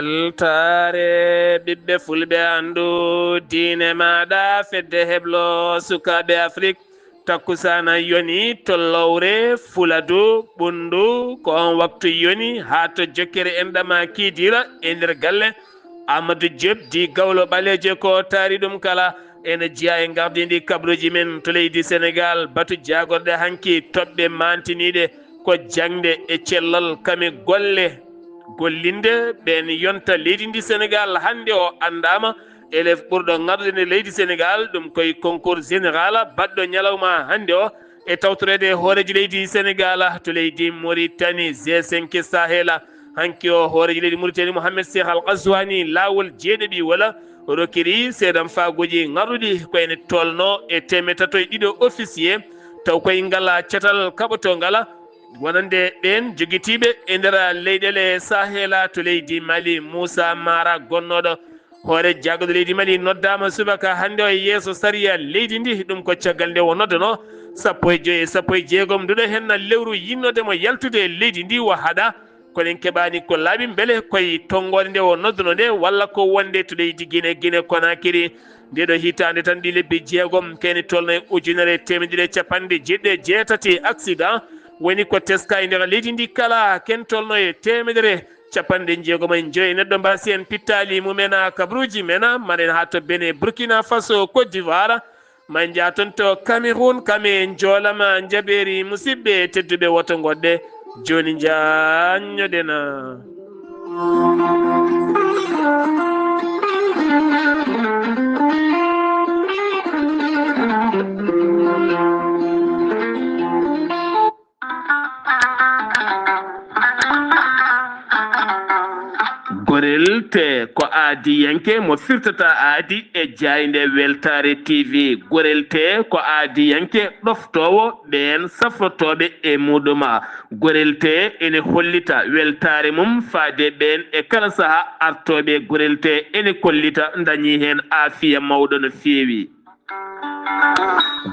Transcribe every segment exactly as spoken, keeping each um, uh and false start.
Weltaare ɓiɓɓe fulɓe, anndu diine maaɗa, fedde heblo sukaaɓe Afrik. Takkusaana yoni to Lowre, Fuladu, Ɓunndu, ko on waktu yoni haa to jokkere enɗam Kiidiira e nder galle Amadou Diop di Gawlo Ɓaleejo ko taari ɗum kala. Ene jeyaa e gardindi kabruuji men to leydi Senegaal, batu jaagorɗe hanki toɓɓe maantiniiɗe ko jaŋde e cellal kame golle gollinde ɓeen yonta leydi ndi Senegaal. Hannde o anndaama élève ɓurɗo ŋarɗude leydi Senegaal, ɗum koye concours général baɗɗo ñalawma hannde o e tawtoreede hooreejo leydi Senegaal to leydi Mauritanie, G cinq Sahel. Hanki o hooreejo leydi Mauritanie Mohamed Cheikh Al Ghazouani laawol jeeɗiɗi wala rokiri seedam faaguuji ŋarɗuɗi ko ene tolno e teemeɗɗe tato e ɗiɗo officier, taw koye ngala catal kaɓotongal wonande ɓeen jogitiiɓe e nder leyɗeele Sahel to leydi Mali. Moussa Mara gonnooɗo hoore jaagorɗe leydi Mali noddaama subaka hannde o e yeeso sariya leydi ndi. Ɗum ko caggal nde o noddano sappo e joy e sappo e jeegom nduɗo henna lewru yinnode mo yaltude e leydi ndi o haɗa. Kono en keɓaani ko laaɓi mbele koye tonngoode nde o nodduno nde walla ko wonde to leydi Gine, Gine Konakiri. Nde ɗo hitaande tan ɗi lebbi jeegom kene tolno e ujunere e teemedere e capanɗe jeeɗiɗi e jeetati accident woni ko teska e nder leydi ndi kala ken tolno e teemedere capanɗe jeegom e joy neɗɗo mbasi en pittaali mumen a kabruuji men maren haa to Benin, Burkina Faso, Côte d'Ivoire. Ma en njaa toon to Cameroun, kam e njoolama njabeeri. Musidɓe tedduɓe, woto ngoɗɗe jooni njaanñoɗen. Gorel te ko aadiyanke mo firtata aadi e jaaynde Weltaare T V. Gorel te ko aadiyanke ɗoftoowo ɓeen safrotooɓe e muɗuma. Gorel te ene hollita weltaare mum faade ɓeen e kala saha artooɓe. Gorel te ene kollita dañi heen aafiya mawɗo no feewi.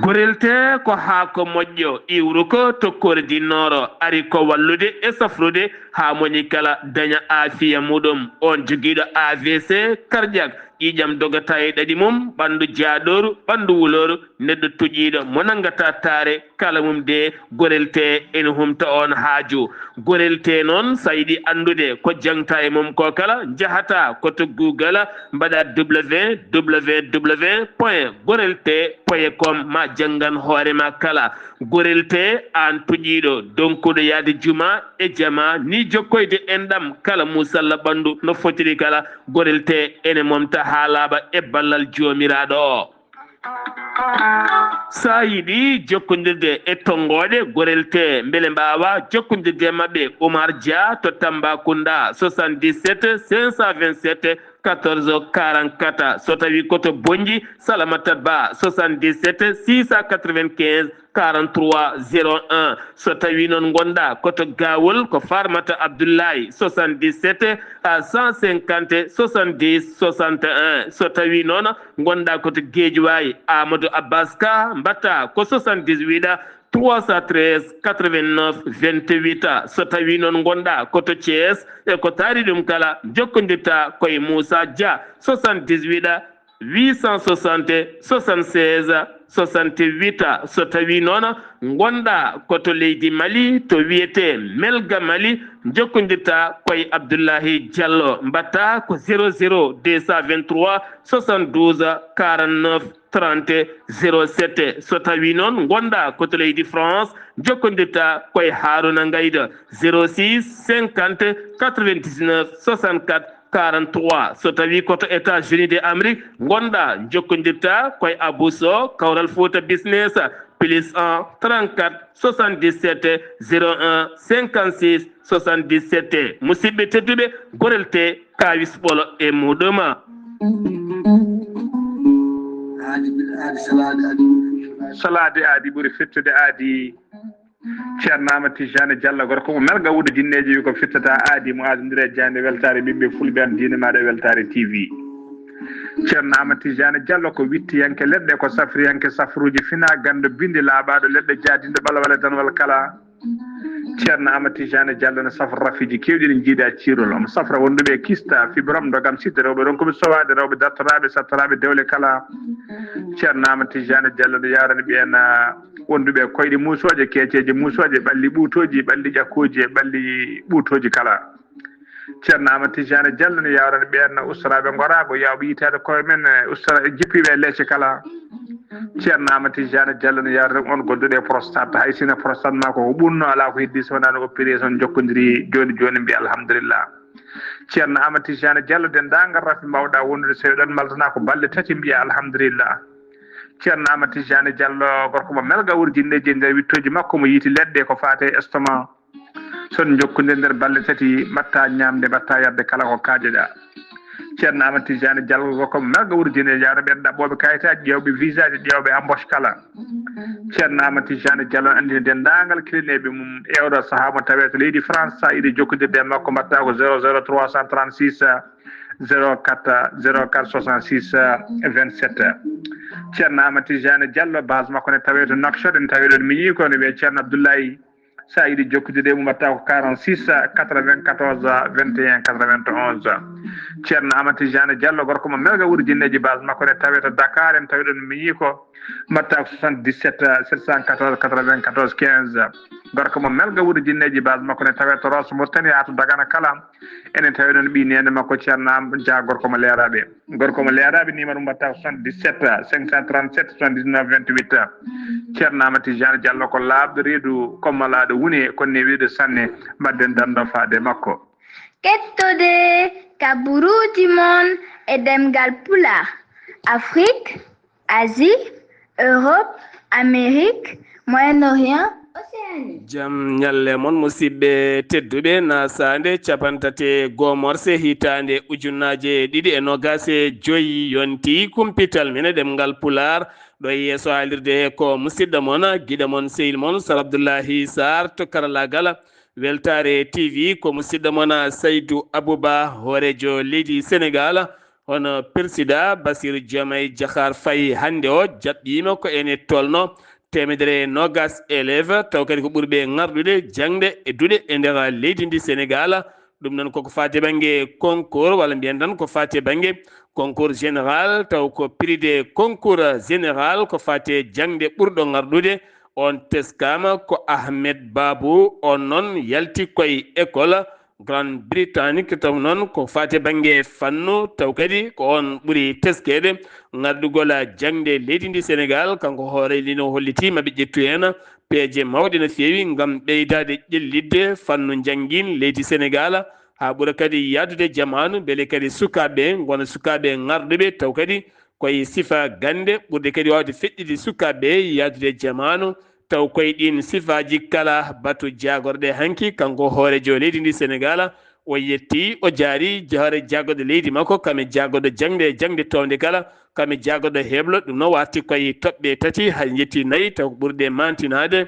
Gorel te ko haako moƴƴo, iwruko to kordi nooro, ari ko wallude e safrude haa moni kala daña aafiya muɗum. On jogiiɗo A V C cardiaque, ƴiiƴam dogata e ɗaɗi mum, ɓanndu jaaɗooru, ɓanndu wulooru, neɗɗo tuƴiiɗo mo nanngata taare, kala mum de gorel te ene humta on haaju. Gorel te noon, so a yiɗi anndude ko jaŋta e mum ko kala, njahata ko to Google, mbaɗa W W W point gorel te point com, ma janngan hoore ma kala. Gorel te, aan tuƴiiɗo, donkuɗo yahde juma e jama, ni jokkoyde enɗam kala muusalla ɓanndu no fotiri kala, gorel te ene momta haa laaɓa e ballal Joomiraaɗo o. So a yiɗi jokkondirde e tonngooɗe gorel te mbele mbaawa jokkondirde e maɓɓe, Oumar Dia to Tambacounda, soixante-dix-sept cinq cent vingt-sept quatorze quarante-quatre. So tawi ko to Bonnji, Salamata Ba, soixante-dix-sept six cent quatre-vingt-quinze quarante-trois zéro un. So tawi noon ngonɗa ko to Gawol, ko Farmata Abdoulaye, soixante-dix-sept à cent cinquante soixante-dix soixante et un. So tawi noon ngonɗa ko to Guédiawaye, Amadou Abbas Ka, mbatta ko soixante-dix-huit trois cent treize quatre-vingt-neuf vingt-huit. So tawi noon ngonɗa ko to Thiès, e ko taari ɗum kala, jokkondirta koye Moussa Dia, soixante-dix-huit huit cent soixante soixante-seize soixante-huit. So tawi noon ngonɗa ko to leydi Mali, to wiyete Melga Mali, jokkondirta koye Abdoulahi Diallo, mbatta ko zéro zéro deux cent vingt-trois soixante-douze quarante-neuf trente zéro sept. So tawi noon ngonɗa ko to leydi France, jokkondirta koye Haruna Ngayda, zéro six cinquante quatre-vingt-dix-neuf soixante-quatre quarante-trois. So tawi ko to États-Unis de Amérique ngonɗa, jokkondirta koye Abou Sow, Kawral Fouta Business, plus un trente-quatre soixante-dix-sept zéro un cinquante-six soixante-dix-sept. Musidɓe tedduɓe, gorel te kawis ɓolo e muɗuma. Aadi ɓuri aadi salaade aadi ɓuri fittude. Salaade aadi ɓuri fittude aadi. Ceerno Amadou Tijani Diallo, gorko mo Melga, wuɗo jinneeji, wi ko fittata aadi mo aadondiri e jaaynde Weltaare ɓiɓɓe fulɓe, an diine maaɗa e Weltaare T V. Ceerno Amadou Tijani Diallo ko wittiyanke leɗɗe, ko safriyanke safruuji fina, ganndo binndi laaɓaaɗo leɗɗe, jaadinɗo ɓalwale danwal kala. Ceerno Amadou Tijani Diallo ne safra rafiiji keewɗi, ɗi njiida ciirol. Omo safra wonduɓe kista, fibrome, ndogam, sidde, rewɓe ronkuɓe sowaade, rewɓe dartoraaɓe, sattoraaɓe dewle kala. Ceerno Amadou Tijani Diallo ne yawrani ɓeen, ah, wonduɓe koyɗe muusooje, keeceeje muusooje, ɓalli ɓuutooji, ɓalli ƴakkooji e ɓalli ɓuutooji kala. Ceerno Amadou Tijani Diallo ne yawrani ɓeen ustoraaɓe ngoraago, yawɓe yitaade koye men, eh, ustora jippiiɓe e leece kala. Ceerno Amadou Tijani Diallo ne yawrani on gonduɗo e prostate, hay sino prostate ma ko ko ɓunno, alaa ko heddi so wonaa no opération jokkodiri jooni jooni, mbiya alhamdulillah. Ceerno Amadou Tijani Diallo, denndaangal rafi mbawɗa wondude, so eɗon maltana ko balɗe tati, mbiya alhamdulillah. Ceerno Amadou Tijani Diallo, gorko mo melga wurjinneeji e nder wittooji makko, mo yiiti leɗɗe ko faate estomac. So on njokkondirii nder balɗe tati, mbaɗta ñaamde, mbaɗta yarde kala ko kaajoɗa. Ceerno Amadou Tijani Diallo ko melga wurjinneeji, yawna ɓeen ɗaɓɓooɓe kayitaaji, ƴeewɓe visaaji, ƴeewɓe embauche kala. Ceerno Amadou Tijani Diallo ne anndina denndaangal kilineeɓe mum e oɗo sahaa mo tawee to leydi France, so a yiɗi jokkondirde e makko, mbaɗta ko zéro zéro trois cent trente-six, zéro quatre, zéro quatre soixante-six, vingt-sept. Ceerno Amadou Tijani Diallo, base makko ne tawee to Nouakchott, ene tawee ɗoon miñi ko ne wiyee Ceerno Abdoulaye. So a yiɗi jokkondirde e mum, mbaɗta ko quarante-six quatre-vingt-quatorze vingt et un quatre-vingt-onze. Ceerno Amadou Tijani Diallo, gorko mo melga wurjinneeji, base makko ne tawee to Dakar, ene tawee ɗoon miñi ko, mbaɗta ko soixante-dix-sept sept cent quatorze quatre-vingt-quatorze quinze. Gorko mo melga wurjinneeji, base makko ne tawee to Rosso Mauritanie haa to Dagana kala. Ene tawee ɗoon ɓii neene makko Ceerno Am Dia, gorko mo Leeraaɓe. Gorko mo Leeraaɓe, numéro mum mbaɗta ko soixante-dix-sept cinq cent trente-sept soixante-dix-neuf vingt-huit. Ceerno Amadou Tijani Diallo ko laaɓɗo reedu, ko malaaɗo wune, ko newiiɗo sanne. Mbaɗden danndo faade makko. Kettode kaburuuji mon e ɗemngal Pulaar, Afrique, Asie, Europe, Amérique, Moyen-Orient, Océanie. Jam ñalle mon, musidɓe tedduɓe, na saande capantate goo morse hitaande ujunaaje ɗiɗi e noogaas e joy yonti kumpital men e ɗemngal Pulaar. Ɗo e yeeso haalirde he ko musidɗo mon, giɗo mon, sehil mon, Sar Abdullahi Sarr to karalaagal. Weltaare T V ko musidɗo mon Saydu Abuba, hooreejo leydi Senegaal. Hono Persida Basiru Jomay Jahar Fay hannde o jaɓɓiima ko ene tolno teemedere e noogaas élève, taw kadi ko ɓurɓe ŋarɗude jaŋde e duɗe e nder leydi ndi Senegaal. Ɗum noon koko faati e bannge concours, walla mbiyen tan ko faati e bannge concours général, taw ko prix de concours général ko faati e jaŋde ɓurɗo ŋarɗude. On teskaama ko Ahmed Babou, on noon yalti koye école Grande Britannique, taw noon ko faati e bannge fannu, taw kadi ko on ɓuri teskeede ŋarɗugol jaŋde leydi ndi Senegaal. Kanko hoore lino holliti maɓe ƴettu heen peeje mawɗe no feewi ngam ɓeydaade ƴellitde fannu njanngin leydi Senegaal, haa ɓura kadi yahdude jamaanu, mbele kadi sukaaɓe ngona sukaaɓe ŋarɗuɓe, taw kadi koye sifa gannde ɓurde kadi waawde feƴƴude sukaaɓe yahdude jamaanu. Taw koye ɗiin sifaaji kala batu jaagorɗe hanki, kanko hooreejo leydi ndi Senegaal, o yetti, o jaari hoore jaagorɗe leydi makko, kam e jaagorɗe jaŋde, jaŋde townde kala, kam e jaagorɗe heblo. Ɗum noon warti koye toɓɓe tati, hay njetti nayi, taw ko ɓurɗe maantinaade.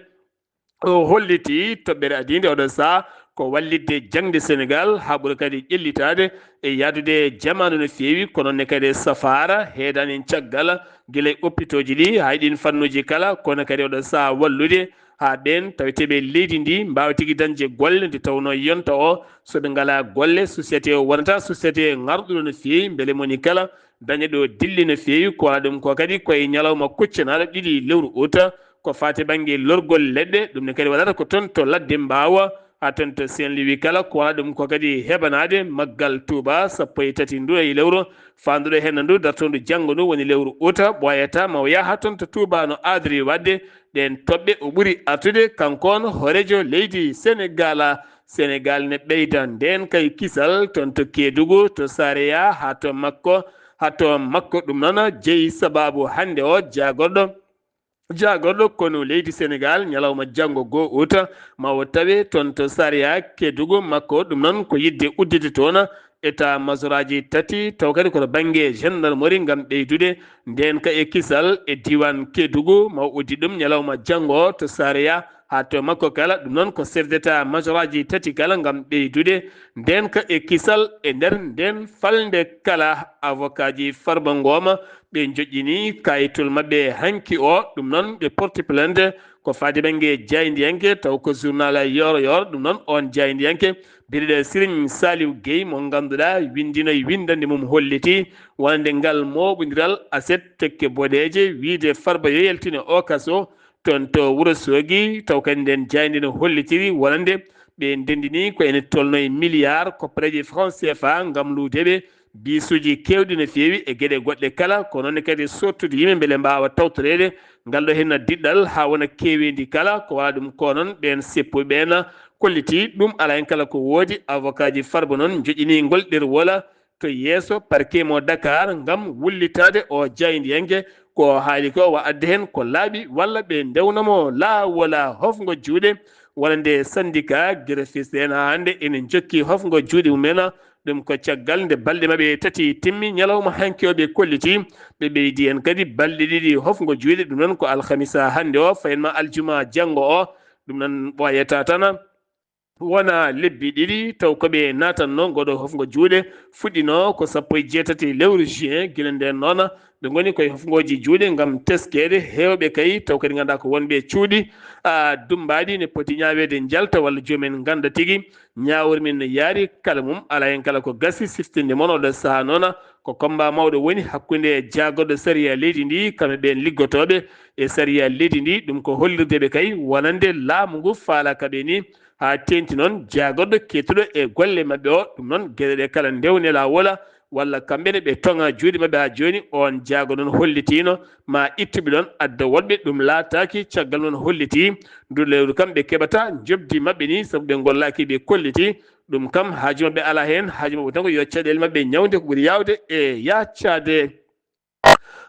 O holliti toɓɓere adiinde oɗo sahaa ko wallitde jaŋde Senegaal haa ɓura kadi ƴellitaade e yahdude jamaanu no feewi, kono ne kadi safaara heedaani caggal, gila e oppitooji ɗi, hay ɗiin fannuuji kala, kono kadi oɗo sahaa wallude haa ɓeen taweteeɓe leydi ndi mbaawa tigi dañde golle, nde tawnoo yonta o, so ɓe ngalaa golle, société o wonata société ŋarɗuɗo no feewi, mbele moni kala daña ɗo dilli no feewi. Ko waɗa ɗum ko kadi koye ñalawma kuccanaaɗo ɗiɗi lewru ut, ko faati bannge lorgol leɗɗe, ɗum ne kadi waɗata ko toon to ladde Mbaawa, haa toon to Saint-Louis kala. Ko waɗa ɗum ko kadi heɓanaade maggal Tuuba sappo e tati ndu e lewru faanduɗo heen ndu, dartoondu janngo ndu woni lewru ut, ɓooyata ma o yaha toon to Tuuba no aadori waɗde. Ɗeen toɓɓe o ɓuri artude, kanko on hooreejo leydi Senegaal. Senegaal ne ɓeyda ndeen kay kisal toon to Keedugu, to Sareya, haa to makko, haa to makko. Ɗum noon jeyi sabaabu hannde o jaagorɗo, jaagorɗo konu leydi Senegaal ñalawma janngo goo ut, ma o tawe toon to Sareya Keedugu makko. Ɗum noon ko yiɗde udditde toon état majoraaji tati, taw kadi koto bannge gendarmerie ngam ɓeydude ndeen ka e kisal e diiwaan Keedugu, ma o uddi ɗum ñalawma janngo to Sareya haa to makko kala. Ɗum noon ko chef d'état majoraaji tati kala ngam ɓeydude ndeen ka e kisal e nder ndeen falnde kala. Avocaaji Farba Ngom Ɓe njoƴƴini kayitol maɓɓe hanki o, ɗum noon ɓe porti plainte ko faade bannge jaayndiyanke, taw ko journal Yooro Yooro, ɗum noon oon jaayndiyanke biyeteeɗo Serigne Saliou Guèye mo ngannduɗaa winndino e winndannde mum holliti wonande ngal mooɓondiral aset tekke boɗeeje wiyde Farba yo yaltine o kaso toon to Wourossogui, taw kadi nden jaaynde no hollitiri wonande ɓe ndenndini ko ene tolno e milliard koppareeje franc C F A ngam luudeɓe biisuuji keewɗi no feewi e geɗe goɗɗe kala, ko noon kadi sottude yimɓe mbele mbaawa tawtoreede ngal ɗo henna diɗɗal haa wona keeweendi kala, ko wala ɗum ko noon ɓeen seppuɓe ɓeen kolliti ɗum alaa heen kala ko woodi. Avocat ji Farba noon njoƴƴini ngol ɗerwol to yeeso parquet mo Dakar ngam wullitaade o jaayndiyanke ko o haali ko wa adde heen ko laaɓi walla ɓe ndewnamo laawola hofngo juuɗe walla nde syndicat greffiste en haa hannde ene njokki hofngo juuɗe mumen. Ɗum ko caggal nde balɗe maɓɓe tati timmi ñalawma hanki o ɓe kolliti ɓe ɓeydi en kadi balɗe ɗiɗi hofngo juuɗe, ɗum noon ko alhamisa hannde o fayin ma aljuma janngo o. Ɗum noon ɓooyata tan wona lebbi ɗiɗi taw ko ɓe natanno ngoɗo hofngo juuɗe fuɗɗino ko sappo e jeetati lewru juin. Gila nden noon ɓe ngoni koye hofngooji juuɗe ngam teskeede heewɓe kay taw kadi ngannduɗaa ko wonɓe cuuɗi a dumbaaɗi ne poti ñaaweede njalta walla joomen ngannda tigi ñaawor min no yaari kala mum alaa heen kala ko gasi siftinde mon oɗo sahaa noon ko combat mawɗo woni hakkunde jaagorɗo sariya leydi ndi kamɓe ɓeen liggotooɓe e sariya leydi ndi. Ɗum ko hollirde ɓe kay wonande laamu ngu faalaka ɓe ni haa teeŋti noon jaagorɗo keedduɗo e golle maɓɓe o. Ɗum noon geɗe ɗe kala ndewne laawola walla kamɓe ne ɓe toŋa juuɗe maɓɓe haa jooni. Oon jaago noon hollitiino ma ittuɓe ɗoon adda woɗɓe ɗum laataaki caggal noon holliti ndu lewru kam ɓe keɓata njoɓdi maɓɓe ni sabu ɓe ngollaaki ɓe kolliti ɗum kam haaju maɓɓe alaa heen. Haaju maɓɓe tan ko yo caɗeele maɓɓe ñawnde ko ɓuri yaawde e yaacaade.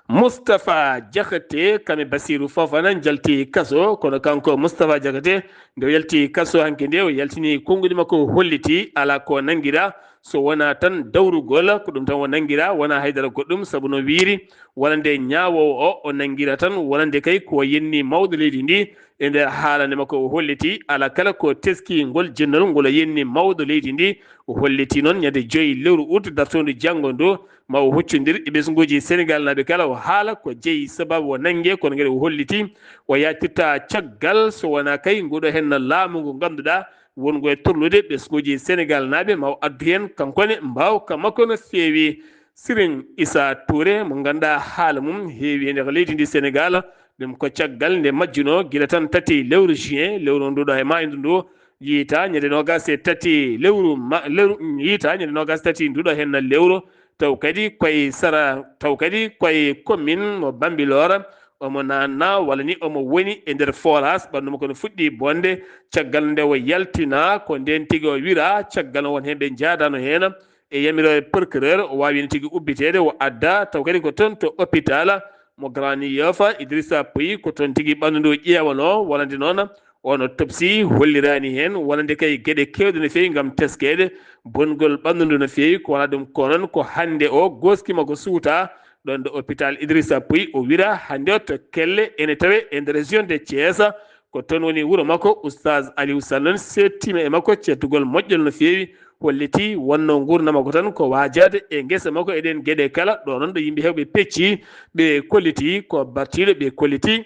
Moustapha Diakhaté kam e Bassirou Fofana njalti kaso, kono kanko Moustapha Diakhaté nde o yalti kaso hanki nde o yaltini konnguɗi makko o holliti alaa ko nanngira so wonaa tan dawrugol ko ɗum tan o nanngira wonaa haydara goɗɗum sabu no wiiri wonande ñaawoowo o o nanngira tan wonande kay ko yenni mawɗo leydi ndi e nder haalande makko o holliti alaa kala ko teski ngol jennol ngol o yenni mawɗo leydi ndi. O holliti noon ñande joyi lewru ut dartoondu janngo ndu ma o huccondir e ɓesnguuji Senegal naaɓe kala o haala ko jeyi sababu o nannge kono ngel o holliti o yaatirta caggal so wonaa kay nguɗo heen laamu ngu ngannduɗaa wongo e torlude ɓesnguuji Senegal naaɓe ma o addu heen kankone mbaawka makko no feewi. Sirin Issa Touré mo ngannduɗaa haala mum heewi e nder leydi ndi Senegal. Ɗum ko caggal nde majjuno gila tan tati lewru juin lewru nduɗo e maaydu ndu yiita ñande nogas e tati lewru ma lewru yiita ñande nogas tati nduɗo henna lewru taw kadi koye sara taw kadi koye commune mo Bambilor omo nanna walla ni omo woni e nder forage ɓanndu makko no fuɗɗi bonde caggal nde o yaltina ko nden tigi o wira caggal won heen ɓe njaadano heen e yamiro e procureur o waawino tigi ubbiteede o adda taw kadi ko toon to hôpital mo Grand Yoff Idrissa Pouye ko toon tigi ɓanndu ndu ƴeewano wonande noon on autopsie holliraani heen wonande kay geɗe keewɗe no feewi ngam teskeede bongol ɓanndu ndu no feewi ko wona ɗum ko noon ko hannde o gooski makko suuta ɗoon ɗo hôpital Idrissa Pouye o wira hannde o to Kelle ene tawe e nder région de Thiès. Ko toon woni wuro makko oustaz Aliou Sall noon seettiima e makko cettugol moƴƴol no feewi holliti wonno nguurndam makko tan ko waajaade e ngesa makko e ɗeen geɗe kala ɗo noon ɗo yimɓe heewɓe pecci ɓe kolliti ko bartiiɗo ɓe kolliti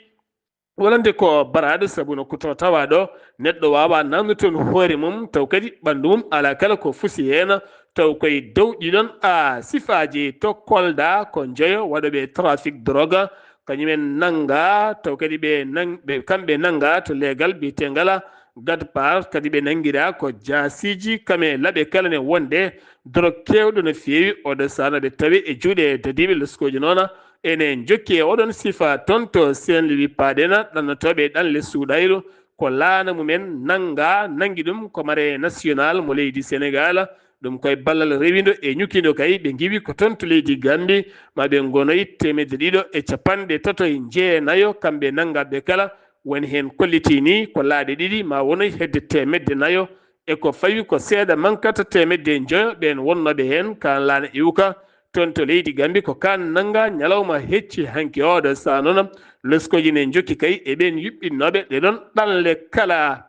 wonande ko baraaɗo sabu no kuto tawaaɗo neɗɗo waawaa naamnude toon hoore mum taw kadi ɓanndu mum alaa kala ko fusi heen taw koye dow ɗiɗon a sifaaji to Kolda ko njoyo waɗooɓe trafic drogue kañumen nannga taw kadi ɓe nang ɓe kamɓe nannga to leegal biyeteengal Gadpar kadi ɓe nanngiraa ko jaasiiji kam e laɓe kala ne wonde dorog keewɗo no feewi oɗo sahaa no ɓe tawi e juuɗe dadiiɓe leskooji noon ene njokki e oɗon sifa toon to Saint-Louis paaɗen ɗannotooɓe e ɗanle suuɗayru ko laana mumen nannga nanngi ɗum ko mare national mo leydi Senegal. Ɗum koye ballal rewindo e ñukindo kay ɓe ngiwi ko toon to leydi Gambi ma ɓe ngonoy teemedde ɗiɗo e capanɗe tato e jeenayo kamɓe nanngaɓe kala woni heen kolliti ni ko laaɗe ɗiɗi ma wonoy hedde teemedde nayo e ko fawi ko seeɗa mankata teemedde njoyo ɓeen wonnooɓe heen kaan laana iwka toon to leydi Gambi ko kaan nannga ñalawma hecci hanki oɗo saha noon leskooji ne njokki kay e ɓeen yuɓɓinnooɓe ɗe ɗoon ɗanle kala.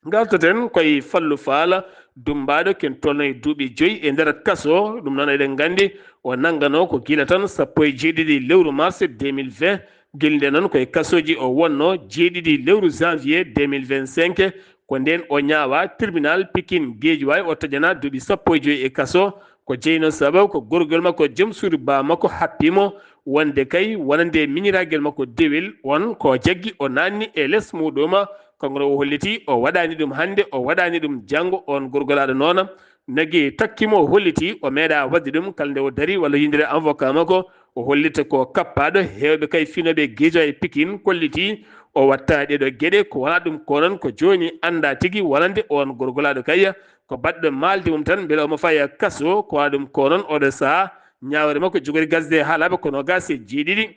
Ngartoten koye Fallu Faal Dummbaaɗo ken tolno e duuɓi joyi e nder kaso. Ɗum noon eɗen nganndi o nannganoo ko gila tan sappo e jeeɗiɗi lewru mars deux mille vingt. Gila nde noon ko e kasooji o wonnoo, jeeɗiɗi lewru janvier deux mille vingt-cinq. Ko ndeen o ñaawaa tribunal Pikine Guédiawaye, o taƴanaa duuɓi sappo e joyi e kaso. Ko jeynoo sabab ko gorgol makko joom suudu baa makko happii mo wonde kay wonande miñiraagel makko dewel on ko jaggi o naanni e les muuɗum. Kanko o holliti o waɗaani ɗum hannde, o waɗaani ɗum janngo. On gorgolaaɗo noon nagi takki mo, o holliti o meeɗaa waɗde ɗum kala nde o darii walla yinndire avocat makko. O hollitta ko kappaaɗo. Heewɓe kay finooɓe Guédiawaye e Pikine kolliti o waɗtaa ɗee ɗoo geɗe. Ko wonaa ɗum ko noon, ko jooni anndaa tigi wonande on gorgolaaɗo kay ko baɗɗo maalde mum tan mbele omo faya kaso. Ko wonaa ɗum ko noon, oɗo sahaa ñaawre makko jogori gasde haa laaɓa ko noogaas e jeeɗiɗi,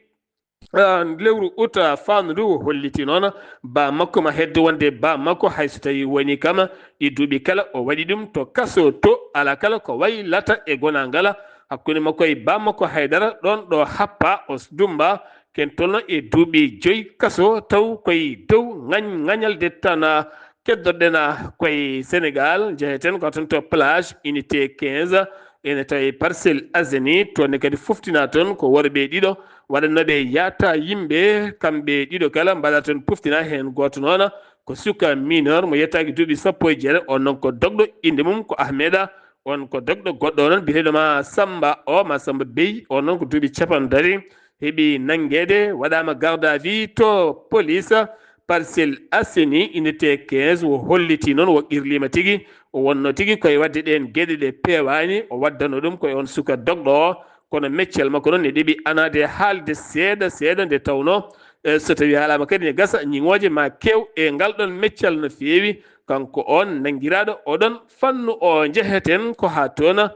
ah, lewru ut, ah, faandu ndu. O holliti noon baa makko ma heddo wonde baa makko hay so tawii wonii kam ɗi duuɓi kala o waɗi ɗum to kaso to. Alaa kala ko waylata e gonaangal hakkunde makko e baa makko haydara. Ɗoon ɗo happa o s-, dummba ken tolno e duuɓi joyi kaso taw koye dow ŋañ-, ŋañalde tan. Keddoɗen koye Sénégal, njeheten ko toon to plage unité quinze, ene tawi Parcelles Assainies, toon ne kadi foftina toon ko worɓe ɗiɗo waɗannooɓe yaata yimɓe, kamɓe ɗiɗo kala mbaɗa toon poftina, heen gooto noon ko suka mineur mo yettaaki duuɓi sappo e jeetati, on noon ko dogɗo, innde mum ko Ahmeda, on ko dogɗo. Goɗɗo o noon biyeteeɗo ma Samba o, ma Samba Bey, on noon ko duuɓi capanɗe tati, heɓi nanngeede, waɗaama garde à vue to police Parcelles Assainies, unité quinze, o holliti noon o qirliima tigi, o wonnoo tigi koye waɗde ɗeen geɗe ɗe peewaani, o waddano ɗum koye on suka dogɗo o, kono meccal makko noon ne ɗeɓi anaade haalde seeɗa seeɗa, nde tawnoo, eh, so tawii haalaama kadi ne gasa ñiŋooje ma keew e ngal ɗoon meccal no feewi. Kanko on nanngiraaɗo oɗon fannu o njeheten ko haa toon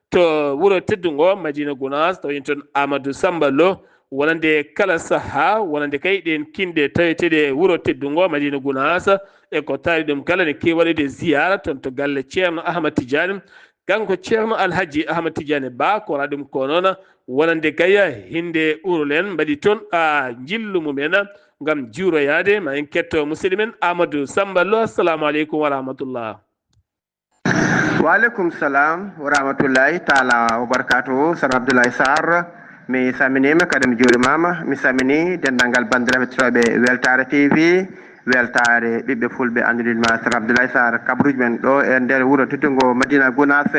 to wuro teddungo Madina Gunaas, tawi toon Amadou Samba Lo, wonande kala sahaa, wonande kay ɗeen kinɗe taweteeɗe e wuro teddungo Madina Gunaas, e ko tawi ɗum kala ne keewi waɗude ziyaara toon to galle Ceerno Ahmad Tidiane. Kanko Ceerno Alhaji Ahmad Tidiane Ba, ko wonaa ɗum ko noon, wonande kay hinde urulen mbaɗi toon, a, njillu mumen ngam juuroyaade. Ma en ketto musidɗo men Amadou Samba Lo. Assalamu aleykum wa rahmatullah. Wa aleykum salam wa rahmatullahi taala wa barakatuhu. Sar Abdoulaye Sarr, mi salminiima, kadi mi juurimaama. Mi salmini denndaangal banndiraaɓe heɗotooɓe Weltaare T V, Weltaare ɓiɓɓe fulɓe, anndude ma Sar Abdoulaye Sarr, kabaruuji men ɗo e nder wuro teddungo Madina Gunaas,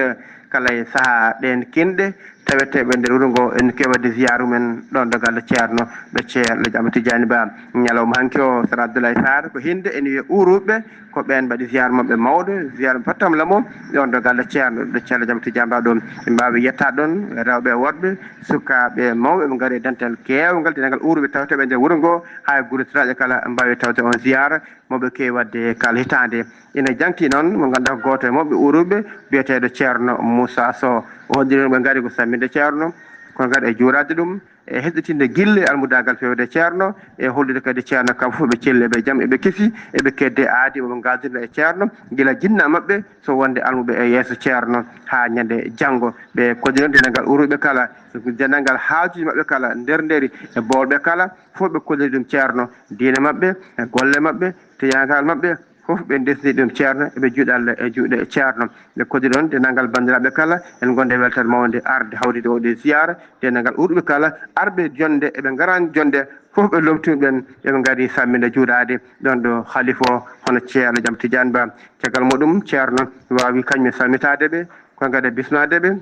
kala e sahaa ɗeen kinɗe taweteeɓe nder wuro ngo, en keewi waɗde ziyaaru men ɗoon ɗo galle Ceerno, ɗo Ceerno Ahmad Tidiane Ba. Ñalawma hanki o, Sar Abdoulaye Sarr, ko hinde ene wiyee Uruuɓe, ko ɓeen mbaɗi ziyaar maɓɓe mawɗo, ziyaar pattam lamo, ɗoon ɗo galle Ceerno, ɗo Ceerno Ahmad Tidiane Ba ɗoon. Ɓe mbaawi yettaade ɗoon, rewɓe e worɓe, sukaaɓe e mawɓe, ɓe ngari e dental keewngal, dental ngal Uruuɓe taweteeɓe nder wuro ngo, haa e gure siraaje kala, mbaawi tawde on ziyaara, mo ɓe keewi waɗde kala hitaande. Ina jangti noon, mo ngannduɗaa ko gooto e maɓɓe Uruuɓe, biyeteeɗo Ceerno Moussa Sow. O hoddiri ɓe ngari ko samminde Ceerno, ko ngari e juuraade ɗum, e hesɗitinde gille almudaagal feewde Ceerno, e hollude kadi Ceerno kamɓe fof ɓe celli, ɓe jam, eɓe kesi, eɓe kedde aadi, ɓe ngardina e Ceerno, gila jinna maɓɓe, so wonde almuɓe e yeeso Ceerno haa ñande janngo. Ɓe koddinoo denndaangal Uruuɓe kala, denndaangal haajuuji maɓɓe kala, nder nderi e bowlɓe kala, fof ɓe kolliri ɗum Ceerno, diine maɓɓe, e golle maɓɓe, tiyaangal maɓɓe, fof ɓe ndesni ɗum Ceerno, eɓe juuɗe Allah e juuɗe Ceerno. Ɓe koddiri ɗoon denndaangal banndiraaɓe kala, en ngonde weltaare mawnde arde hawride oo ɗoo ziyaara, denndaangal Uruuɓe kala, arɓe jonnde, eɓe ngaraani jonnde, fof ɓe lomtini ɓeen, eɓe ngari samminde juuraade ɗoon ɗo Halifa o, hono Ceerno Ahmad Tidiane Ba. Caggal muɗum, Ceerno waawi kañum e salmitaade ɓe, ko ngari e bismaade ɓe,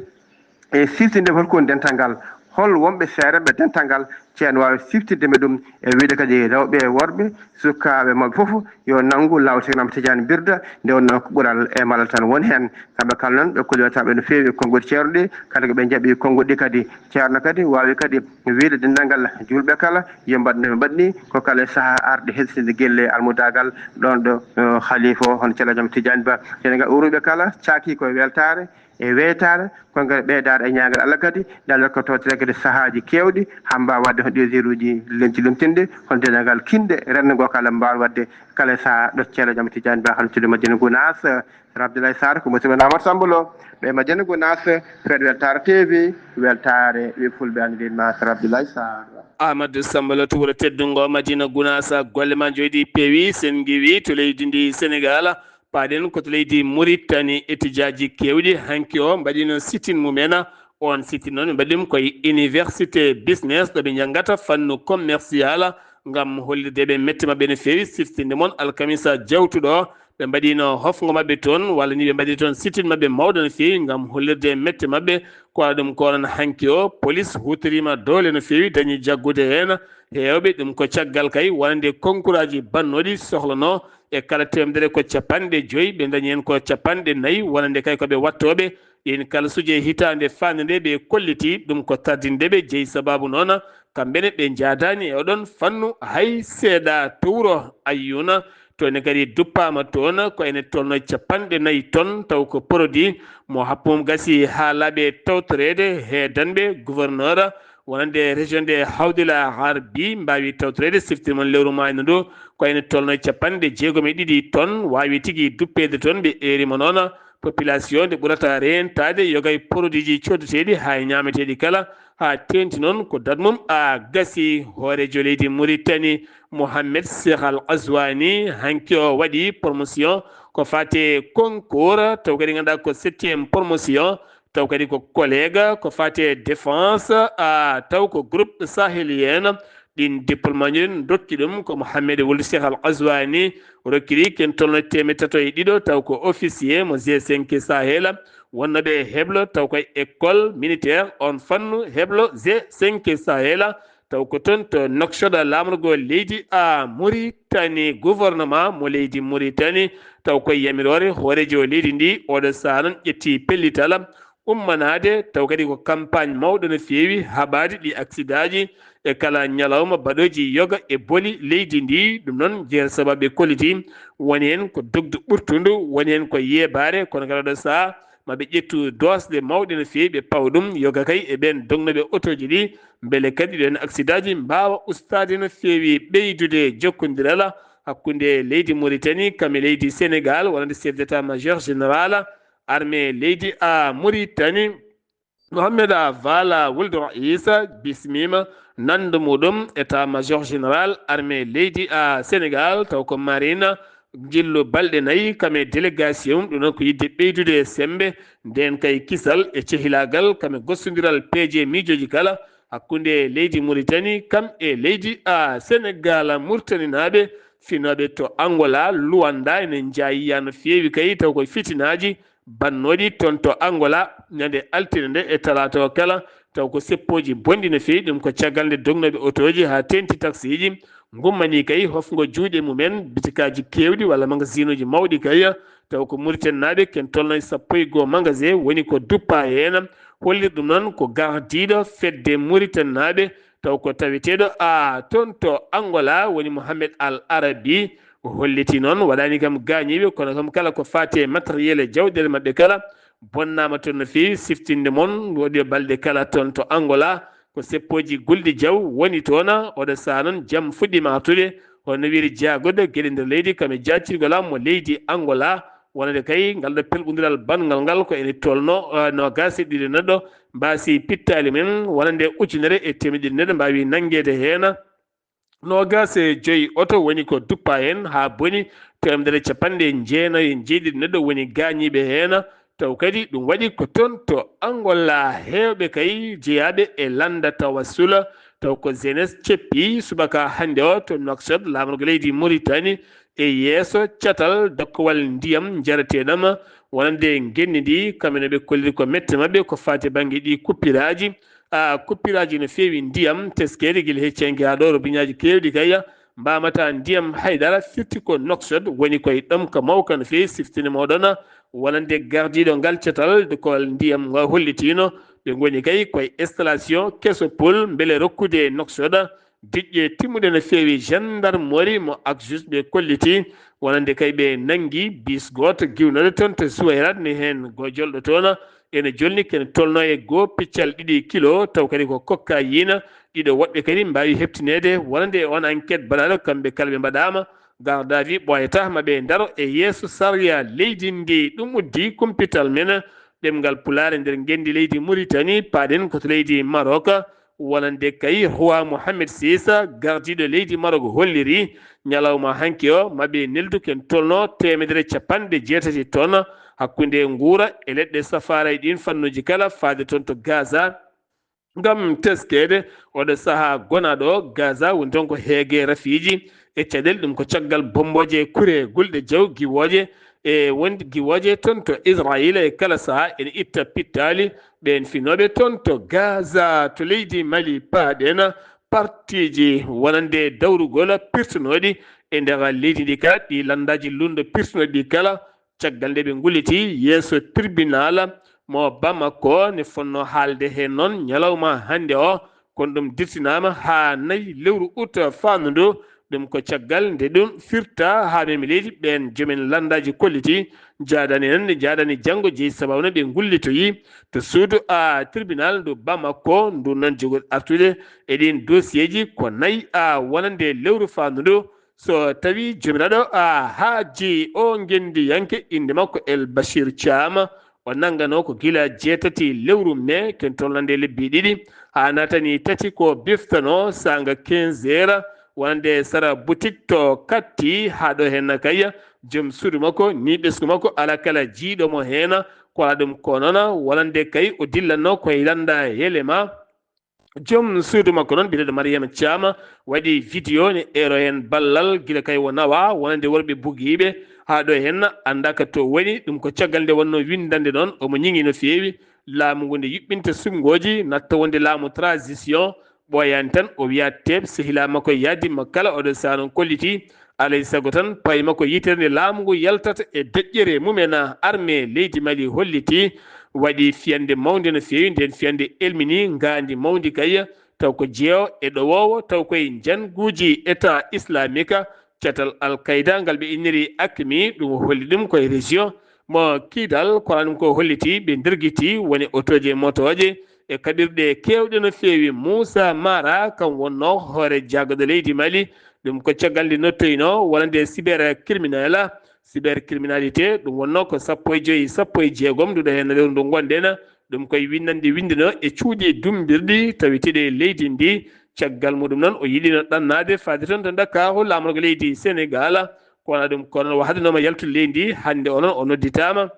e siftinde hol ko woni dental ngal, hol wonɓe seerenɓe dental ngal, Ceerno waawi siftinde ɓe ɗum, e wiyde kadi rewɓe e worɓe, sukaaɓe e mawɓe fof, yo nanngu laawol Ceerno Ahmad Tidiane Birda, nde wonnoo ko ɓural e malal tan woni heen. Kamɓe kala noon, ɓe kolliwataɓe no feewi e konnguɗi Ceerno ɗi, kadi ko ɓe njaɓi konnguɗi ɗi kadi. Ceerno kadi waawi kadi wiyde denndaangal juulɓe kala, yo mbaɗ no ɓe mbaɗni, ko kala e sahaa arde hesɗitinde gelle almudaagal ɗoon ɗo, eh, Halifa o, hono Ceerno Ahmad Tidiane Ba. Denndaangal Uruuɓe kala caaki ko e weltaare, e weytaare, ko ngam ɓeydaare e ñaagal Allah kadi, nde Allah ko tawtira kadi sahaaji keewɗi, haa mbaawa waɗde hono ɗii heure uji leñci lomtinɗe, hono denndaangal kinɗe renndo ngo kala mbaawa waɗde kala e sahaa ɗo Ceerno Ahmad Tidiane Ba, hono to Madina Gunaas, Sar Abdoulaye Sarr, ko musidɗo men Amadou Samba Lo, ɗo e Madina Gunaas, fedde Weltaare T V, weltaare ɓiɓɓe fulɓe, anndude ma Sar Abdoulaye Sarr. Amadou Samba Lo to wuro teddungo Madina Gunaas, golle ma njooɗii peewi, sen ngiwi to leydi ndi Senegal, Paaɗen ko to leydi Mauritanie, étudiaji keewɗi hanki o mbaɗino sitin mumen. On sitin noon ɓe mbaɗi ɗum koye université business, ɗo ɓe njanngata fannu commercial, ngam hollirde ɓe mette maɓɓe no feewi. Siftinde mon alkamisa jawtuɗo, ɓe mbaɗino hofngo maɓɓe toon, walla ni ɓe mbaɗi toon sitin maɓɓe mawɗo no feewi ngam hollirde mette maɓɓe. Ko waɗa ɗum ko onon hanki o, police huutoriima doole no feewi, dañi jaggude heen heewɓe. Ɗum ko caggal kay wonande konkuraaji bannooɗi sohlano e kala teemedere ko capanɗe joyi, ɓe dañi heen ko capanɗe nayi, wonande kay ko ɓe wattooɓe ɗiin kalsuuji e hitaande faande nde ɓe kolliti. Ɗum ko tardinde ɓe jeyi, sabaabu noon kamɓe ne ɓe njaadaani e oɗon fannu hay seeɗa. To wuro Ayyuuna, toon ne kadi duppaama toon ko ene tolno capanɗe nayi ton, taw ko produit mo happum gasi haa laaɓe tawtoreede. Heedanɓe gouverneur wonande région de Hawdila Harbi mbaawi tawtoreede siftirde mon lewru maayno ndu, ko ene tolno capanɗe jeegom e ɗiɗi ton, waawi tigi duppeede toon. Ɓe eerima noon population nde ɓurata reentaade yogay produitji coodateeɗi haa e ñaameteeɗi kala, haa teeŋti noon ko date mum a gasi. Hooreejo leydi Mauritanie, Mohamed Cheikh Al Ghazouani, hanki o waɗi promotion ko faati e concours, taw kadi ngannduɗaa ko septième promotion, taw kadi ko collègue ko faati e défense, a taw ko groupe sahélien. Ɗiin diplômeji ɗin dokki ɗum ko Mohamed Wuld Cheikh Al Ghazouani, rokkiri ken tolno teemedde tato e ɗiɗo, taw ko officier mo G cinq Sahel, wonnooɓe heblo, taw koye école militaire on fannu heblo G cinq Sahel, taw ko toon to Nouakchott, laamorgo leydi a Mauritanie, gouvernement mo leydi Mauritanie, taw koye yamiroore hooreejo leydi ndi, oɗo sahaa noon ƴetti pellital ummanaade, taw kadi ko campagne mawɗo no feewi haɓaade ɗi accidentji e kala ñalawma baɗooji yoga e boli leydi ndi. Ɗum noon jeere sababu ɓe kolliti woni heen ko dogdu ɓurtundu, woni heen ko yeebaare, kono kadi oɗo sahaa ma ɓe ƴettu doosɗe mawɗe no feewi, ɓe pawa ɗum yoga kay e ɓeen dognooɓe otooji ɗi, mbele kadi ɗeen accidentji mbaawa ustaade no feewi. Ɓeydude jokkondiral hakkunde leydi Mauritanie kam e leydi Sénégal, wonande chef d'état-major général armée leydi a Mauritanie, Mohamed Vala Wuld Raïs, bismiima nande muɗum état-major général armée leydi a Sénégal, taw ko marine, njillu balɗe nayi kam e délégation mum. Ɗum noon ko yiɗde ɓeydude e semmbe ndeen kay kisal e cehilaagal kam e gostondiral peeje miijooji kala hakkunde leydi Mauritanie kam e leydi a Sénégal. Murtaninaaɓe finooɓe to Angola, Luanda, ene njaayiya no feewi kay, taw ko fitinaaji bannooɗi toon to Angola ñande altine nde e talaata o kala, taw ko seppooji bonɗi no feewi. Ɗum ko caggal nde dognooɓe otooji haa teeŋti taksiiji ngummanii kay hofngo juuɗe mumen bitikaaji keewɗi walla magasinuuji mawɗi kay, taw ko Mauritanie naaɓe ken tolno e sappo e goo magasin woni ko duppaa heen. Holliri ɗum noon ko gardiiɗo fedde Mauritanie naaɓe, taw ko taweteeɗo a toon to Angola woni Mohamed Al Arabi. O holliti noon waɗaani kam gaañiiɓe, kono kam kala ko faati e matériel e jawɗeele maɓɓe kala bonnaama toon no feewi. Siftinde mon waɗi balɗe kala toon to Angola ko seppooji gulɗi jaw woni toon. Oɗo sahaa noon jam fuɗɗiima artude, hono wiiri jaagoɗo geɗe nder leydi kam e jaacirgol am mo leydi Angola. Wonande kay ngal ɗo pelɓondiral banngal ngal ko ene tolno, eh, noogaas e ɗiɗi neɗɗo mbaasi pittaali mum, wonande ujunere e teemedde ɗiɗi neɗɗo mbaawi nanngeede heen. Noogaas e joyi oto woni ko duppaa heen haa boni, teemedere e capanɗe jeenayi e jeeɗiɗi neɗɗo woni gaañiiɓe heen. Taw kadi ɗum waɗi ko toon to Angola, heewɓe kay jeyaaɓe e lannda tawassula, taw ko jeunesse ceppi subaka hannde o to Nouakchott, laamorgo leydi Mauritanie, e yeeso catal dokkowal ndiyam njarateeɗam wonande ngenndi ndi, kamɓe ne ɓe kolliri ko mette maɓɓe ko faati bannge ɗi kuppiraaji. A, kuppiraaji no feewi ndiyam teskere gila hecci hanki haa ɗo, robiñaaji keewɗi kay mbaamata ndiyam haydara, firti ko Nouakchott woni koye ɗomka mawka no feewi. Siftini moɗon wonande gardiiɗo ngal catal dokkowal ndiyam ngal hollitiino ɓe ngoni kay koye installation keso pol mbele rokkude Nouakchott diƴƴe timmuɗe no feewi. Gendarmerie mo Acjous ɓe kolliti wonande kay ɓe nanngi bis gooto giwnooɗo toon to Suwayrat, ne heen goo jolɗo toon ene jolni kene tolno e goo piccal ɗiɗi kilo, taw kadi ko cocaïne. Ɗiɗo woɗɓe kadi mbaawi heɓtineede wonande e on enquête baɗaaɗo, kamɓe kala ɓe mbaɗaama garde à vue, ɓooyata ma ɓe ndaro e yeeso sariya leydi ndi. Ɗum uddi kumpital men ɗemngal Pulaar e nder ngenndi leydi Mauritanie, paaɗen ko to leydi Maroc. wonande kay Roi Mohamed six, gardiiɗo leydi Maroc holliri, ñalawma hanki o, maɓe neldu ken tolno teemedere capanɗe jeetati ton hakkunde nguura e leɗɗe safaara e ɗin fannuuji kala faade ton to Gaza. Ngam teskeede oɗo sahaa gonaaɗo o, Gaza woni ton ko heege rafiiji e caɗeele, ɗum ko caggal bommbooje kure gulɗe jaw giwooje e wonde giwooje ton to Israayiila e kala sahaa ene itta pittaali ɓeen finooɓe ton to Gaza. To leydi Mali paaɗen, partiiji wonande dawrugol pirtunooɗi e nder leydi ndi kala, ɗi lanndaaji luulndo pirtunooɗi ɗi kala, caggal nde ɓe ngulliti yeeso tribunal mo Bamako, ne fonno haalde heen noon ñalawma hannde o, kono ɗum dirtinaama haa nayi lewru ut faandu ndu. Ɗum ko caggal nde ɗum firta haa memi leydi, ɓeen joomen lanndaaji kolliti, jaadani nan, jaadani janngo, jeyi sababu no ɓe ngullitoyi to suudu a tribunal ndu Bamako, ndu noon jogori artude e ɗiin dossier ji ko nayi a wonande lewru faandu ndu. So tawi joomiraaɗo a haaji o ngenndiyanke, innde makko El Bachir Thiam, o nanngano ko gila jeetati lewru mee, ken tolnande lebbi ɗiɗi, haa naatani tati ko biftano saanga quinze heures, wonande sara boutique to Katti, haa ɗo heen kay joom suudu makko ni ɓesngu makko alaa kala jiyɗo mo heen, ko alaa ɗum ko noon, wonande kay o dillanno koye lannda yelema. Joom suudu makko noon, biyeteeɗo Mariama Thiam, waɗi vidéo ne eero heen ballal gila kay o nawa, wonande worɓe bugiiɓe, haa ɗo heen anndaaka to woni. Ɗum ko caggal nde wonno winndande noon, omo ñiŋi no feewi laamu ngu nde yuɓɓinta suɓngooji, natta wonde laamu transition, ɓooyaani tan o wiya teep, sehilaa makko yahdii mo kala, oɗo sahaa noon kolliti, alay sago tan payi makko yitere nde laamu ngu yaltata e deƴƴere mumen. Armée leydi Mali holliti, waɗi fiyande mawnde no feewi, nden fiyande elmini ngaandi mawndi kay, taw ko jeewo e ɗowoowo, taw koye njanguuji État islamique, catal Al Qaïda ngal ɓe inniri AQMI, ɗum holli ɗum koye région mo Kidal. Ko ɗum ko holliti ɓe ndirgiti woni otooje e motooje e kaɓirɗe keewɗe no feewi. Moussa Mara kam wonno hoore jaggaɗo leydi Mali, ɗum ko caggal nde nottoyno wonande cybercriminel, cybercriminalité, ɗum wonno ko sappo e joyi, sappo e jeegom nduɗo heen lewru ndu ngonɗen. Ɗum koye winnande winndino e cuuɗi dummbirɗi taweteeɗi e leydi ndi. Caggal muɗum noon, o yiɗino ɗannaade faade toon to Ndakaaru, laamorgo leydi Senegaal. Kono ɗum, kono o haɗanooma yaltude leydi ndi, hannde o noon o nodditaama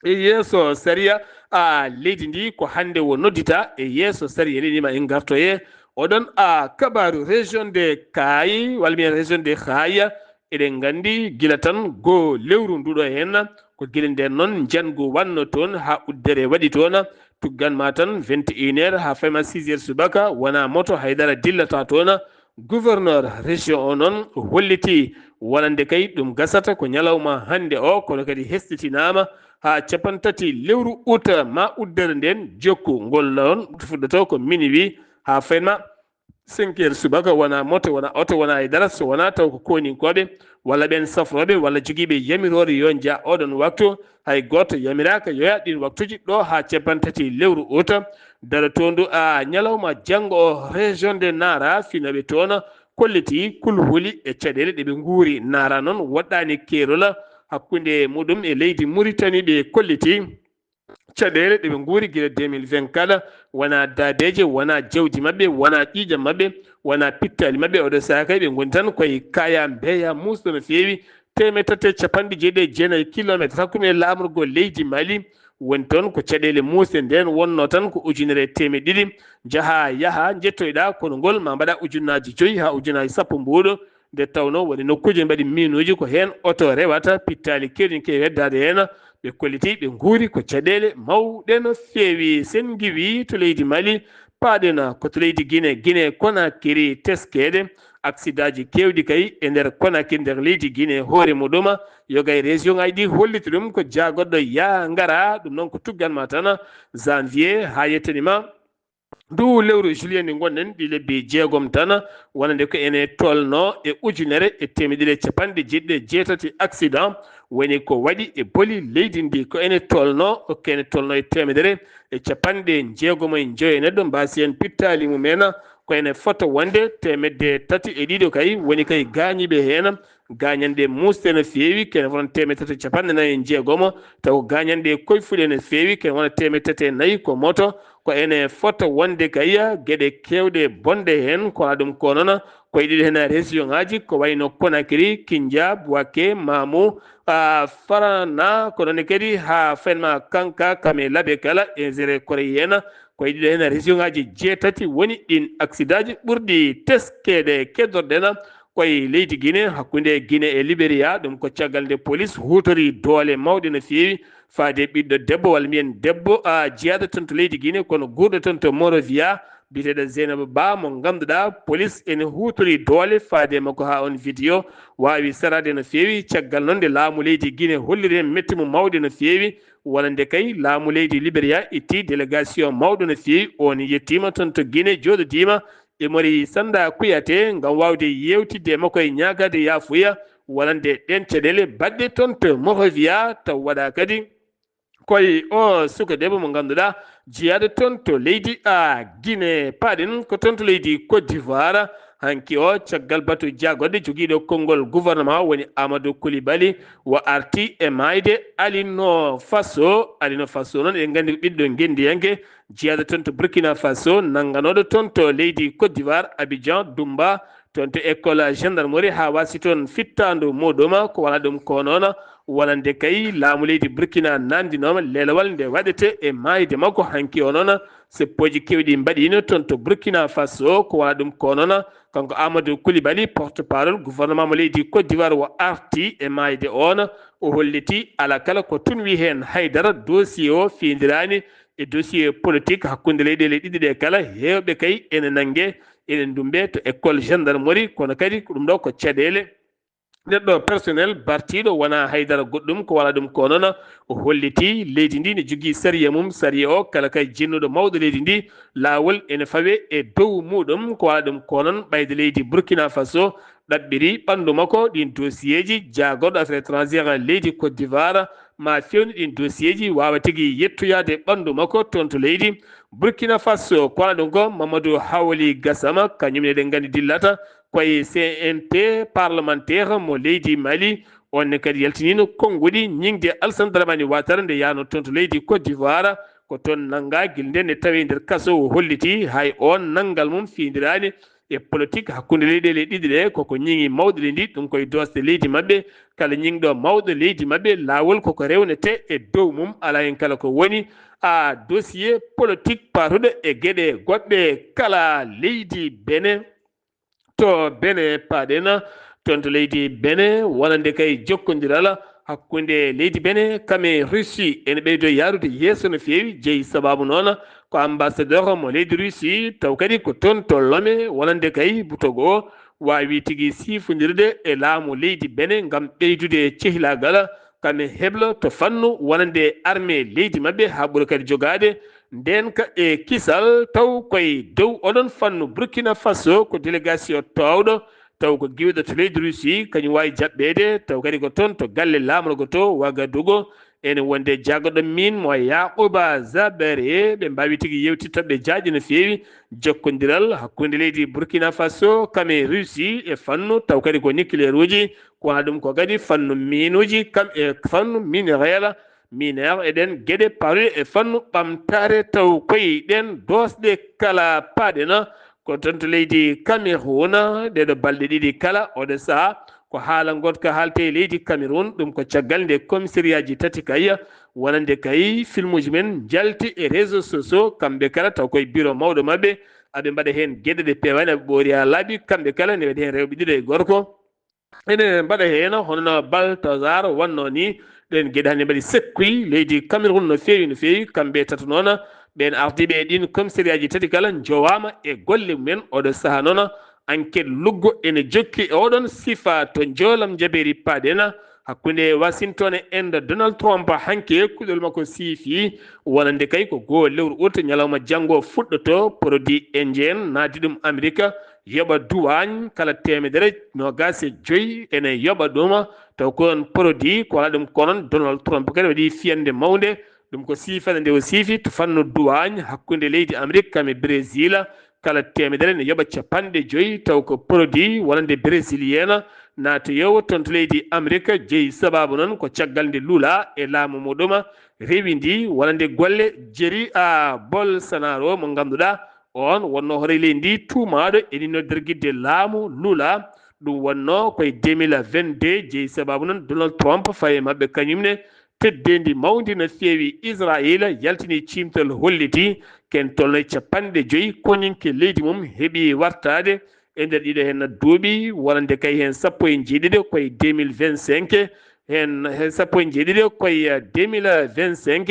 e yeeso sariya a leydi ndi. Ko hannde o noddita e yeeso sariya leydi ndi, ma en ngartoye oɗon a kabaaru. Région de Kaayi, walla mbiyen région de Kaayi, eɗen nganndi gila tan goo lewru nduɗo heen, ko gila ndeen noon njanngu wanno toon haa uddere waɗi toon. Tuggan ma tan vingt et une heures haa fayma six heures subaka, wonaa moto haydara dillata toon. Gouverneur région o noon holliti wonande kay ɗum gasata ko ñalawma hannde o, kono kadi hesɗitinaama haa capantati lewru ut, ma uddere ndeen jokku ngol noon fuɗɗoto ko minuit haa fayma cinq heures subaka, wonaa moto, wonaa oto, wonaa e dara, so wonaa taw ko kooninkooɓe walla ɓeen safrooɓe walla jogiiɓe yamiroore yo njah oɗon waktu. Hay gooto yamiraaka yo yah ɗiin waktuuji ɗo haa capantati lewru ut. Darotoondu a ñalawma janngo o, région de Nara, finooɓe toon kolliti kulhuli e caɗeele ɗe ɓe nguuri. Nara noon woɗɗaani keerol hakkunde muɗum e leydi Muritani, ɓe kolliti caɗeele ɗe ɓe nguuri gila deux mille vingt kala, wonaa daabeeje, wonaa jawdi maɓɓe, wonaa ƴiiƴam maɓɓe, wonaa pittaali maɓɓe. Oɗo sahaa kay ɓe ngoni tan koye kaya mbeya muusɗo no feewi. Teemeɗɗe tati e capanɗe jeeɗiɗi e jeenayi kilomeetre hakkunde laamorgo leydi Mali woni toon. Ko caɗeele muusɗe, ndeen wonno tan ko ujunere e teemeɗɗe ɗiɗi njaha yaha njettoyɗaa konngol, ma mbaɗa ujunnaaji joyi haa ujunnaaji sappo mbuuɗo. Nde tawnoo woni nokkuuji mbaɗi miinuuji, ko heen oto rewata, pittaali keewɗi ne keewi heddaade heen. Ɓe kolliti ɓe nguuri ko caɗeele mawɗe no feewi. Sen ngiwii to leydi Mali, paaɗen ko to leydi Gine, Gine Konakiri, teskeede aksidaaji keewɗi kay e nder Konakiri, nder leydi Gine hoore muɗum. Yoga e région ŋaaji ɗi holliti ɗum ko jaagoɗɗo yaa ngara, ɗum noon ko tuggan ma tan janvier haa yettani ma ndu lewru juillet ndi ngonɗen, ɗi lebbi jeegom tan, wonande ko ene tolno e ujunere e teemeɗɗe ɗiɗi e capanɗe jeeɗiɗi e jeetati accident woni ko waɗi e boli leydi ndi. Ko ene tolno, ko ene tolno e teemedere e capanɗe jeegom e joyo e neɗɗo mbaasi heen pittaali mumen. Ko ene fota wonde teemedde tati e ɗiɗo kay woni kay gaañiiɓe heen. Gaañanɗe muusɗe no feewi, kene wona teemedde tati e capanɗe nayi e jeegom, taw ko gaañanɗe koyfuɗe no feewi, kene wona teemedde tati e nayi ko moto. ko ene fota wonde kay geɗe keewɗe bonɗe heen, ko alaa ɗum ko noon ko e ɗiɗo heen région ŋaaji, ko wayno Conakry, Kindia, Bouaké, Mamou, a, Farana, ko noon kadi haa fenma Kanka, Kame, Labe kala, e Zere Koreyen, ko e ɗiɗo heen région ŋaaji jeetati woni ɗiin accident ji ɓurɗi teskeede keddorɗen. Ko e leydi Guinée, hakkunde Guinée e Libéria, ɗum ko caggal nde police huutori doole mawɗe no feewi faade ɓiɗɗo debbo, walla mbiyen debbo, a, jeyaaɗo toon to leydi Guinée, kono guurɗo toon to Monrovia, biyeteeɗo Zeynaba Ba, mo ngannduɗaa police ene huutori doole faade makko haa oon vidéo waawi saraade no feewi. Caggal noon nde laamu leydi Guinée holliri heen mette mum mawɗe no feewi, wonande kay laamu leydi Libéria itti délégation mawɗo no feewi, oon yettiima toon to Guinée, jooɗodiima e Mori Sanda Kouyaté ngam waawde yeewtidde e makko e ñaagaade yaafuya wonande ɗeen caɗeele baɗɗe toon to Monrovia, taw waɗa kadi ko e o suka debbo mo ngannduɗaa jeyaaɗo toon to leydi, a, Guinée. Paaɗen ko toon to leydi Côte d'Ivoire, hanki o caggal batu jaagoɗe jogiiɗo konngol gouvernement woni Amadou Coulibaly o arti e maayde Alino Faso. Alino Faso noon eɗen nganndi ko ɓiɗɗo ngenndiyanke jeyaaɗo toon to Burkina Faso, nannganooɗo toon to leydi Côte d'Ivoire, Abidjan, Dumba, toon to école gendarmerie haa waasi toon fittaandu muuɗum. Ko wona ɗum ko noon wonande kay laamu leydi Burkina nanndinooma leelewal nde waɗete e maayde makko hanki o noon. Seppooji keewɗi mbaɗiino toon to Burkina Faso, ko wona ɗum ko noon kanko Amadou Coulibaly, porte-parole gouvernement mo leydi Côte d'Ivoire, o arti e maayde oon. O holliti alaa kala ko tunwi heen haydara, dossier o fiindiraani e dossier politique hakkunde leyɗeele ɗiɗi ɗe kala. Heewɓe kay ene nannge, ene ndummbe to école gendarmerie, kono kadi ko ɗum ɗo ko caɗeele. Neɗɗo personnel bartiiɗo wonaa haydara goɗɗum, ko wona ɗum ko noon o holliti leydi ndi ne jogii sariya mum. Sariya o kala kay jinnuɗo mawɗo leydi ndi, laawol ene fawe e dow muuɗum, ko wona ɗum ko noon ɓayde leydi Burkina Faso ɗaɓɓiri ɓanndu makko ɗiin dossier ji. Jaagorɗo affaires étrangères leydi Côte d'Ivoire ma fewnu ɗiin dossier ji, waawa tigi yettoyaade ɓanndu makko toon to leydi Burkina Faso. Ko wona ɗum ko Mamadou Hawali Gassama, kañum ne eɗen nganndi dillata ko e C N T parlementaire mo leydi Mali. Oon ne kadi yaltiniino konnguɗi ñiŋde Alassane Dramane Ouattara nde yahnoo toon to leydi Côte d'Ivoire. Ko toon nanngaa gila ndeen ne tawi nder kaso, o holliti hay oon nanngal mum fiindiraani e politique hakkunde leyɗeele ɗiɗi ɗe. Koko ñiŋi mawɗo leydi ndi, ɗum koye doosde leydi maɓɓe. Kala ñiŋɗo mawɗo leydi maɓɓe, laawol koko rewnete e dow mum, alaa heen kala ko woni a dossier politique paatuɗo e geɗe goɗɗe kala. Leydi Benin, to Benin paaɗen, toon to leydi Benin, wonande kay jokkondiral hakkunde leydi Benin kam e Russie ene ɓeydo yaarude yeeso no feewi. Jeyi sababu noon ko ambassadeur mo leydi Russie, taw kadi ko toon to Lomé, wonande kay butogo o waawi tigi siifondirde e laamu leydi Benin ngam ɓeydude cehilaagal kam e heblo to fannu wonande armée leydi maɓɓe, haa ɓura kadi jogaade ndeen ka e kisal. Taw koye dow oɗon fannu Burkina Faso ko délégation toowɗo, taw ko giwɗo to leydi Russie, kañum waawi jaɓɓeede, taw kadi ko toon to galle laamorgo to Ouagadougou. Ene wonde jaggoɗo min mo Yacouba Zabare, ɓe mbaawi tigi yewtitde toɓɓe jaajɗe no feewi jokkondiral hakkunde leydi Burkina Faso kam e Russie e fannu, taw kadi ko nucléaire uji, ko wona ɗum ko kadi fannu miinuuji kam e fannu mineral, minière, e ɗeen geɗe paruɗe e fannu ɓamtaare, taw koye ɗeen doosɗe kala paaɗen. Ko toon to leydi Cameroun, ɗeɗo balɗe ɗiɗi kala, oɗo saha ko haala ngotka haalte e leydi Cameroun. Ɗum ko caggal nde commissariat ji tati kay, wonande kay filmuji men njalti e réseaux sociaux, kamɓe kala taw koye bureau mawɗo maɓɓe, aɓe mbaɗa heen geɗe ɗe peewaani, aɓe ɓoori haa laaɓi, kamɓe kala ne waɗi heen rewɓe ɗiɗo e gorko. Ene mbaɗa heen hono no Baltazar wannoo ni. Ɗeen geɗe hannde mbaɗi sekkuy leydi Cameroun no feewi, no feewi. Kamɓe tato noon, ɓeen ardiiɓe e ɗiin commissariat ji tati kala njowaama e golle mumen. Oɗo saha noon, enquête luggo ene jokki e oɗon sifa to njoolam njabeeri paaɗen hakkunde Washington e Inde. Donald Trump hanki kuɗol makko siifi wonande kay ko goo lewru août, ñalawma janngo fuɗɗoto, produit indien naati ɗum Amerika yoɓa duwaañ kala teemedere noogaas e joy ene yoɓa ɗum. Taw ko on produit ko wona ɗum ko noon Donald Trump kadi waɗi fiyande mawnde. Ɗum ko siifande nde o siifi to fannu duwaañ hakkunde leydi Amerik kam e Brésil. Kala teemedere ne yoɓa capanɗe joy, taw ko produit wonande brésilien naatoyoowo toon to leydi Amerik. Jeyi sabaabu noon ko caggal nde Lula e laamu muɗum rewindi walla nde golle Jair Bolsonaro mo ngannduɗaa oon wonnoo hoore leydi ndi tuumaaɗo e ninno dergidde laamu Lula. Ɗum wonnoo ko e deux mille vingt-deux, jeyi sabaabu noon Donald Trump fawi e maɓɓe kañum ne teddeendi mawndi no feewi. Israayiila yaltini ciimtol holliti ken tolno e capanɗe joyi koninke leydi mum heɓi wartaade e nder ɗiɗo heen duuɓi, wonande kay heen sappo e jeeɗiɗi koye deux mille vingt-cinq, heen, heen sappo e jeeɗiɗi koye, eh, deux mille vingt-cinq,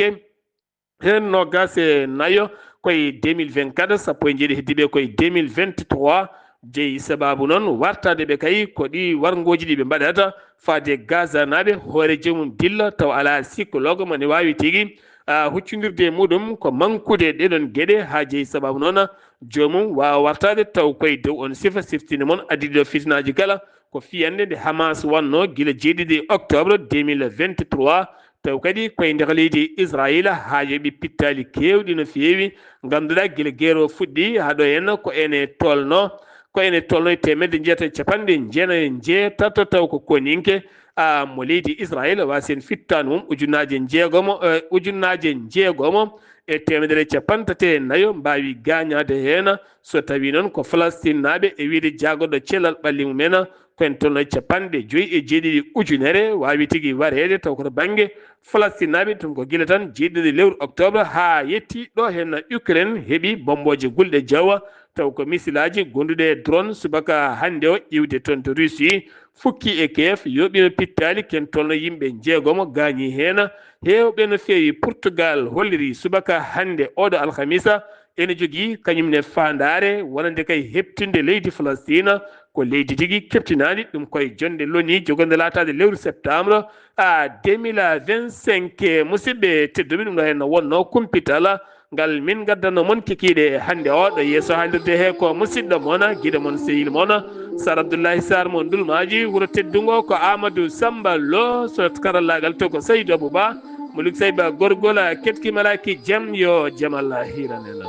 heen noogaas e nayo koye deux mille vingt-quatre, sappo e jeeɗiɗi heddiiɓe koye deux mille vingt-trois. Jeyi sabaabu noon wartaade ɓe kay ko ɗi warngooji ɗi ɓe mbaɗata faade Gaza naaɓe, hooreejo mum dilla taw alaa psychologue mo ne waawi tigi, ah, huccondirde e muɗum ko mankude ɗeɗon geɗe haa jeyi sabaabu noon joomum waawa wartaade taw koye dow on sifa siftinde mon addiɗo fitinaaji kala ko fiyannde nde Hamas wannoo gila jeeɗiɗi octobre deux mille vingt-trois, taw kadi koye nder leydi Israayiila haa yoɓi pittaali keewɗi no feewi, ngannduɗaa gila geer o fuɗɗi haa ɗo henna ko ene tolno, ko ene tolno e teemedde jeetati e capanɗe jeenayi e jeetato taw ko koninke, a, mo leydi Israayiila, waasi en fittaandu mum ujunnaaje jeegomo, eh, ujunnaaje jeegomo e teemedere e capanɗe tati e nayo mbaawi gaañaade heen. So tawii noon ko Falastin naaɓe e wiyde jaagorɗo cellal ɓalli mum en, ko en tolno e capanɗe joyi e jeeɗiɗi ujunere waawi tigi wareede taw ko to bannge Falastin naaɓe, ɗum ko gila tan jeeɗiɗi lewru octobre haa yetti ɗo heen Ukraine heɓi bommbooje gulɗe jawa taw ko misilaaji gonduɗe e drone subaka hannde o iwde toon to Russie. Fukki e Kiev yoɓino pittaali ken tolno yimɓe jeegomo gaañi heen. Heewɓe no feewi Portugal holliri subaka hannde oɗo alhamisa ene jogii kañum ne faandaare wonande kay heɓtinde leydi Falastina ko leydi tigi keɓtinaandi. Ɗum koye jonnde loni jogorde laataade lewru septembre a deux mille vingt-cinq. Musidɓe tedduɓe, ɗum ɗo heen wonno kumpital ngal min ngaddanno mon kikiiɗe hannde o. Ɗo yeeso haalirde he ko musidɗo mon, giɗo mon, sehil mon, Sar Abdoullahi Sar mo Ndulmaaji, wuro teddungo ko Amadou Samba Lo, so karallaagal to ko Saydou Abou Ba, Moulik Sayba Gorgol, Ketki Malaki Jem, yo Jem Allah hiiran en.